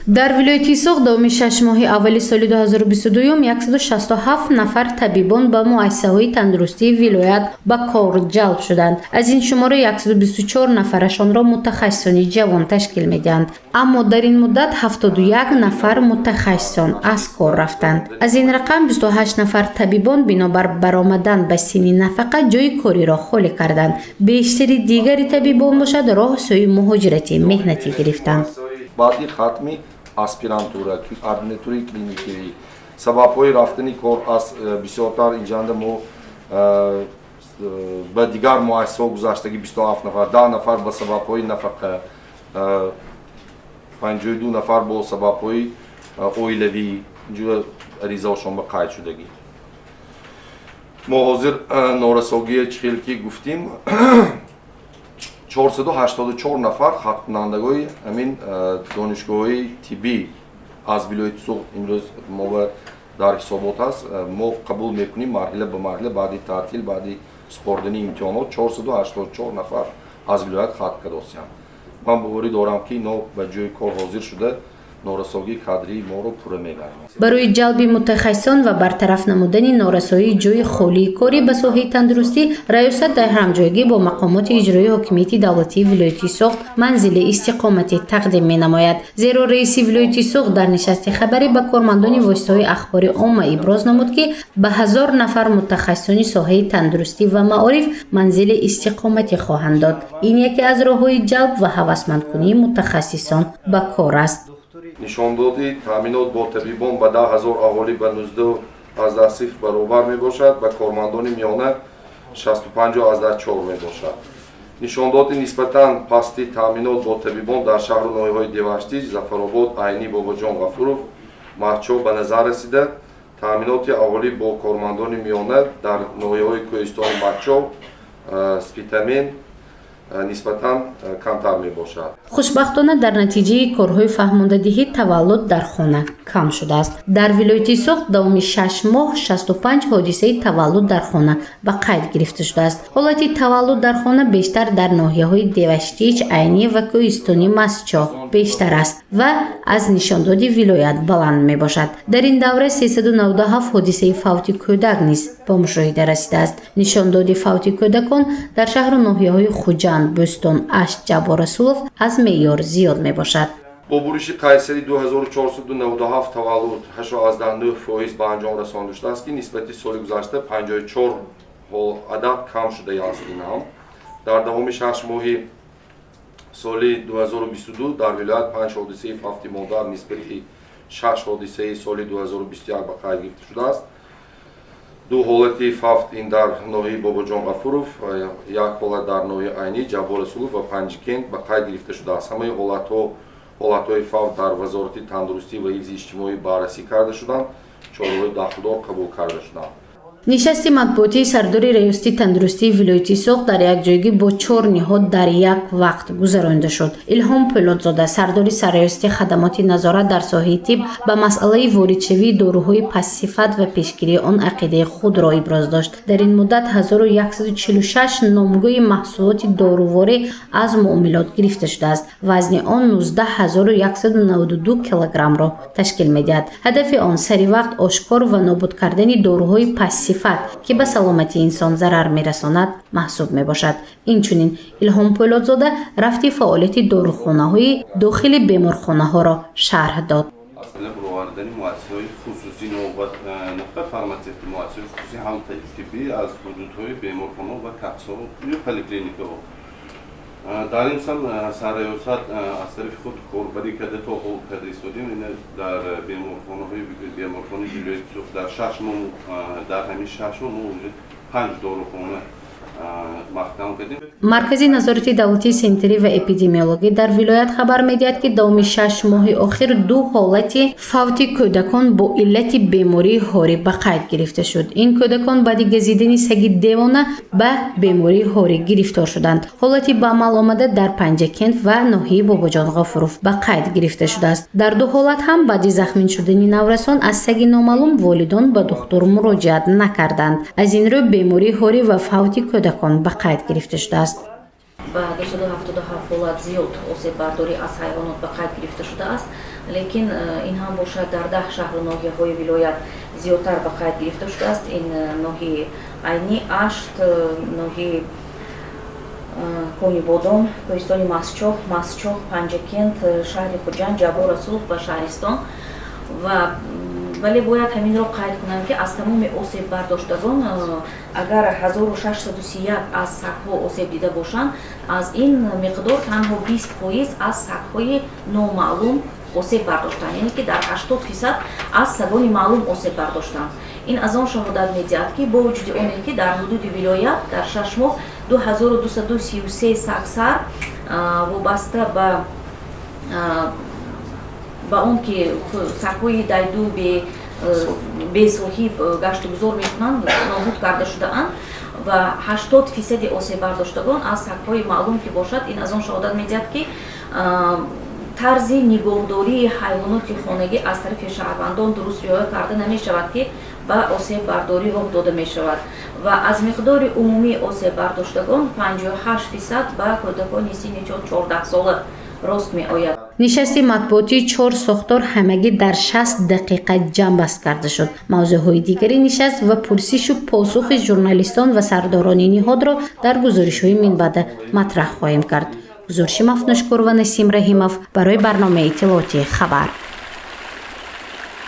Дар вилояти Суғд давоми 6 моҳи аввали соли 2022 167 нафар табибон ба муассисаҳои тандурустии вилоят ба кор ҷалб шуданд. Аз ин шумора 124 нафарашонро мутахассисони ҷавон ташкил медиҳанд. Аммо дар ин муддат 71 нафар мутахассисон аз кор рафтанд. Аз ин рақам 28 нафар табибон бинобар баромадан ба синни нафақа ҷойи кориро холӣ карданд. Бештари дигари табибон бошад, роҳ сӯи муҳоҷирати меҳнатӣ гирифтанд. Баъди хатми аспирантура, ординатураи клиникӣ, сабабҳои рафтани кор аз бисёртар инҷанда мо ба дигар муассисаҳо гузаштагӣ 27 нафар, 10 нафар ба сабабҳои нафақа, 52 нафар бо сабабҳои оилавӣ инҷо аризаошон ба қайд шудагӣ. Мо ҳозир норасогие чӣ хел ки гуфтим, 484 нафар хатмкунандагои ҳамин донишгоҳҳои тиббӣ аз вилояти Суғд имрӯз мо дар ҳисобот аст. Мо қабул мекунем марҳила ба марҳила, баъди таътил, баъди супордани имтиҳонот 484 нафар аз вилоят хатм кардосиянд. Ман боварӣ дорам, ки ино ба ҷои кор ҳозир шуда, норасогии кадрии моро пурра мегардонад. Барои ҷалби мутахассисон ва бартараф намудани норасоии ҷойи холии корӣ ба соҳаи тандурустӣ, раёсат дар ҳамҷойгӣ бо мақомоти иҷроии ҳокимияти давлатии вилояти Суғд манзили истиқоматӣ тақдим менамояд. Зеро раиси вилояти Суғд дар нишасти хабарӣ ба кормандони воситаҳои ахбори омма иброз намуд, ки ба 1000 нафар мутахассисони соҳаи тандурустӣ ва маориф манзили истиқоматӣ хоҳанд дод. Ин яке аз роҳҳои ҷалб ва ҳавасмандкунии мутахассисон ба кор аст. Нишондоди таъминот бо табибон ба 10 000 аҳолӣ ба 19,0 баробар мебошад, ба кормандони миёна 65,4 мебошад. Нишондоди нисбатан пасти таъминот бо табибон дар шаҳру ноҳияҳои Деваштич, Зафаробод, Айнӣ, Бобоҷон Ғафуров, Мастчоҳ ба назар расида, таъминоти аҳолӣ бо кормандони миёна дар ноҳияҳои Кӯҳистони Мастчоҳ, Спитамен нисбатан камтар мебошад. Хушбахтона, дар натиҷаи корҳои фаҳмондадиҳӣ таваллуд дар хона кам шудааст. Дар вилояти Суғд давоми 6 моҳ 65 ҳодисаи таваллуд дар хона ба қайд гирифта шудааст. Ҳолати таваллуд дар хона бештар дар ноҳияҳои Деваштич, Айнӣ ва Кӯҳистони Мастчоҳ бештар аст ва аз нишондоди вилоят баланд мебошад. Дар ин давра 397 ҳодисаи фавти кӯдак низ ба мушоҳида расидааст. Нишондоди фавти кӯдакон дар шаҳру ноҳияҳои Хуҷанд, Бӯстон, Ашт, Ҷаббор Расулов аз меъёр зиёд мебошад. Бо буриши қайсари 2497 таваллуд 8,9% ба анҷом расонда шудааст, ки нисбати соли гузашта 54 адад кам шудааст. Ин ҳам дар давоми 6 моҳи соли 2022 дар вилоят панҷ ҳодисаи фавти модар нисбати шаш ҳодисаи соли 2021 ба қайд гирифта шудааст. Ду ҳолати фавт ин дар ноҳияи Бобоҷон Ғафуров, як ҳолат дар ноҳияи Айнӣ, Ҷаббор Расулов ва Панҷикент ба қайд гирифта шудааст. Ҳамаи ҳолатҳои фавт дар Вазорати тандурустӣ ва ҳифзи иҷтимоӣ баррасӣ карда шуданд, чораҳои дахлдор қабул карда шуданд. Нишасти матбуотии сардори Раёсати тандурустии вилояти Суғд дар якҷоягӣ бо чор ниҳод дар як вақт гузаронида шуд. Илҳом Пӯлодзода, сардори Сарраёсати хадамоти назорат дар соҳаи тиб, ба масъалаи воридшавии доруҳои пастсифат ва пешгирии он ақидаи худро иброз дошт. Дар ин муддат 1146 номгӯи маҳсулоти доруворӣ аз муомилот гирифта шудааст. Вазни он 19 192 килограммро ташкил медиҳад. Ҳадафи он сари вақт ошкор ва нобуд кардани доруҳои пастсифат, ки ба саломатии инсон зарар мерасонад, маҳсуб мебошад. Инчунин Илҳом Пӯлодзода рафти фаъолияти дорухонаҳои дохили беморхонаҳоро шарҳ дод. Баровардани муассисаҳои хусусӣ, нафақат фарматсевтӣ, муассисаҳои хусусӣ ҳам тиббӣ аз ҳудудҳои беморхонаҳо ва капсаҳо ё поликлиникаҳо. Дар ин самт сарраёсат аз тарафи худ корбарӣ карда, то ҳол карда истодем. Дар беморхонаҳои беморхонаи вилояти Суғд дар 6 моҳ, дар ҳамин 6 моҳ мо уже панҷ дорухона маҳкам кардем. Маркази назорати давлатии санитарӣ ва эпидемиологӣ дар вилоят хабар медиҳад, ки давоми 6 моҳи охир ду ҳолати фавти кӯдакон бо иллати бемории ҳорӣ ба қайд гирифта шуд. Ин кӯдакон баъди газидани саги девона ба бемории ҳорӣ гирифтор шуданд. Ҳолати ба амал омада дар Панҷакент ва ноҳияи Бобоҷон Ғофуров ба қайд гирифта шудааст. Дар ду ҳолат ҳам баъди захмин шудани наврасон аз саги номаълум волидон ба духтур муроҷиат накарданд. Аз ин рӯ бемории ҳорӣ ва фавти кӯдакон ба қайд гирифта шудааст. Ба 277 ҳолат зиёд осеббардорӣ аз ҳайвонот ба қайд гирифта шудааст. Лекин ин ҳам бошад, дар 10 шаҳру ноҳияҳои вилоят зиёдтар ба қайд гирифта шудааст. Ин ноҳияи Айнӣ, Ашт, ноҳияи Конибодом, кӯҳистони Мастчоҳ, Мастчоҳ, Панҷакент, шаҳри Хуҷанд, Ҷаббор Расулов ва шаҳристон. Ва вале бояд ҳаминро қайд кунам, ки аз тамоми осеббардоштагон, агар 1631 аз сагҳо осеб дида бошанд, аз ин миқдор танҳо 20% аз сагҳои номаълум осеб бардоштанд, яъне ки дар 80% аз сагони маълум осеб бардоштанд. Ин аз он шаҳодат медиҳад, ки бо вуҷуди оне ки дар ҳудуди вилоят дар 6 моҳ 2233 сагсар вобаста ба он ки сагҳои дайду бесоҳиб гаштугузор мекунанд, нобуд карда шудаанд ва 80 фисади осеббардоштагон аз сагҳои маълум ки бошад, ин аз он шаҳодат медиҳад, ки тарзи нигоҳдории ҳайвоноти хонагӣ аз тарафи шаҳрвандон дуруст риоя карда намешавад, ки ба осеббардорӣ роҳ дода мешавад. Ва аз миқдори умумии осеббардоштагон 58% ба кӯдакони синни 14 сола рост меояд. Нишасти матбуотии чор сохтор ҳамагӣ дар 60 дақиқа ҷамъбаст карда шуд. Мавзӯъҳои дигари нишаст ва пурсишу посухи журналистон ва сардорони ниҳодро дар гузоришҳои минбаъда матраҳ хоҳем кард. Гузориши Мафнушкур ва Насим Раҳимов барои барномаи иттилоотии «Хабар».